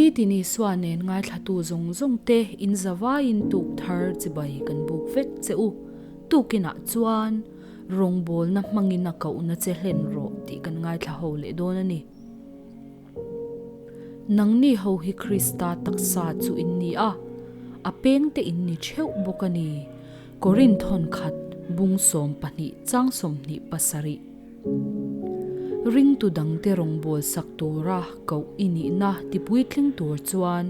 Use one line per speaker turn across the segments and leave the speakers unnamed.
Nitin Isua nen ngaithlatu zawng zawng te in zavaiin tuk thar chibai kan buk vek che u. Tukinah chuan rawngbawlna hmangin a kohna che hlen rawh tih kan ngaithla ho leh dawn a ni. Nangni ho hi Krista taksa chu in ni a, a pengte in ni theuh bawk a ni. Korinth hawn khat bung 12 chang 27. Ringtu dangte rawngbâwl sak tûra koh i nihna tipuitling tûr chuan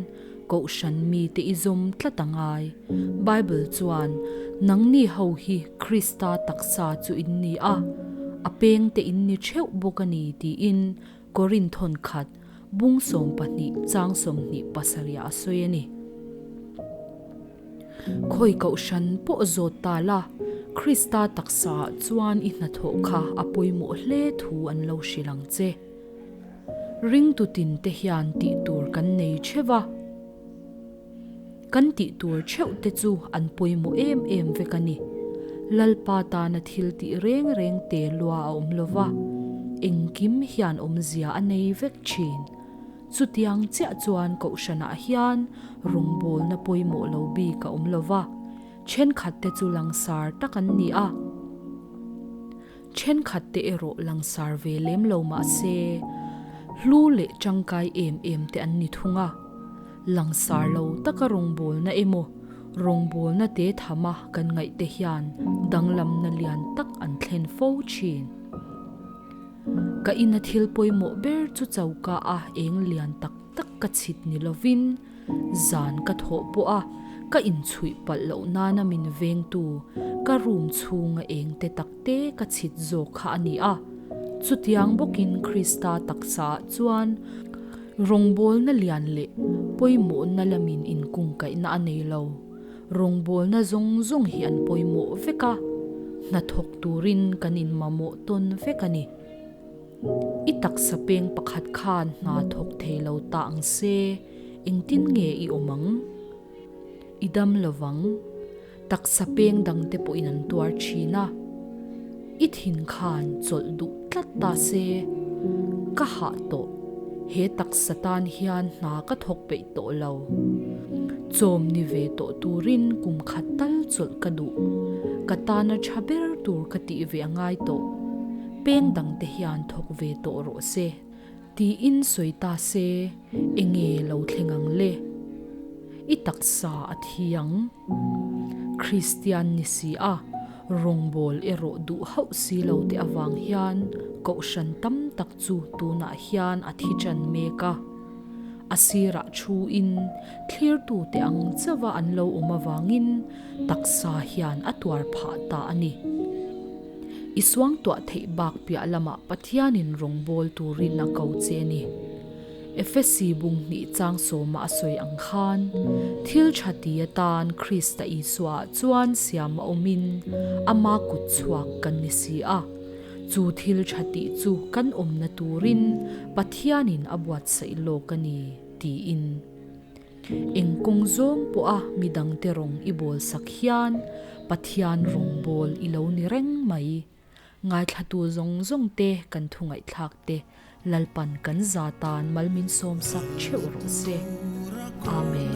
kohhran mite i zawm tlat a ngai. Bible chuan, Nangni ho hi Krista taksa chu in ni a, a pengte in ni theuh bawk a ni tiin Korinth hawn khat bung 12 chang 27 a sawi a ni. Khawi kohhran pawh zawt ta la, Krista taksaah chuan i hnathawh kha a pawimawh hle thu an lo hrilh ang che. Ringtu tinte hian tih tur kan nei theuh va, kan tih tur theuh te chu an pawimawh em em vek a ni. Lalpa tana thil tih reng reng te lua a awm lo va, engkim hian awmzia a nei vek thin. Chutiang chiah chuan Kohhranah hian rawngbawlna pawimawh lo bik a awm lo va, thenkhatte chu langsar tak an ni a, thenkhatte erawh langsar ve lem lo mah se, hlu leh tangkai em em te an ni thung a. Langsar lo taka rawngbawlna emaw, rawngbawlna te thama kan ngaihte hian danglamna lian tak an thlen fo thin. Ka ina thil pawimawh ber chu choka a eng lian tak tak ka chhit ni lovin zan ka thawh pawh a ka inchhuih palh loh nana min vengtu ka room chhunga eng te tak te ka chhit zawk kha a ni a. Chutiang bawkin Krista taksa ah chuan rawngbawlna lian leh pawimawhna lamin inkungkaihna a nei lo. Rawngbawlna zawng zawng hi an pawimawh vek a, hnathawk turin kan inmamawh tawn vek a ni. I taksa peng pakhat khan hna thawk thei lo ta ang se, engtin nge i awm ang? I dam lo vang. Taksa peng dangte pawhin an tuar thin a. I thin khan chawlh duh tlat ta se, ka hah tawh, he taksa tan hian hna ka thawk peih tawh lo. Chawm ni ve tawh turin kum khat tal chawlh ka duh, ka tana tha ber tur ka tih ve a ngai tawh, peng dangte hian thawk ve tawh rawh se. Tiin sawi ta se, enge lo thleng ang le? I taksa a thi ang. Kristian ni si a, rawngbâwl erawh duh hauh si lo te avang hian kohhran tam tak chu tunah hian a thi ṭan mek a. A sirah thuin thlirtute ang chauha an lo awm avangin taksa hian a tuar phah ta a ni. I suangtuah theih bak piah lamah Pathianin rawngbâwl turin a ko che a ni. Efesi bung hnih chang sawma a sawi ang khan, thil tha ti atan Krista Isuaah chuan siam a awmin ama kut chhuak kan ni si a. Chu thil tha tih chu kan awmna turin Pathianin a buatsaih lawk a ni, tiin. Eng kawng zawng pawha midangte rawng i bawl sak hian Pathian rawng bawl i lo ni reng mai. Ngaithlatu zawng zawng te kan thu ngaihthlak te Lalpan kan za tan mal min sawm sak theuh rawh se. Amen.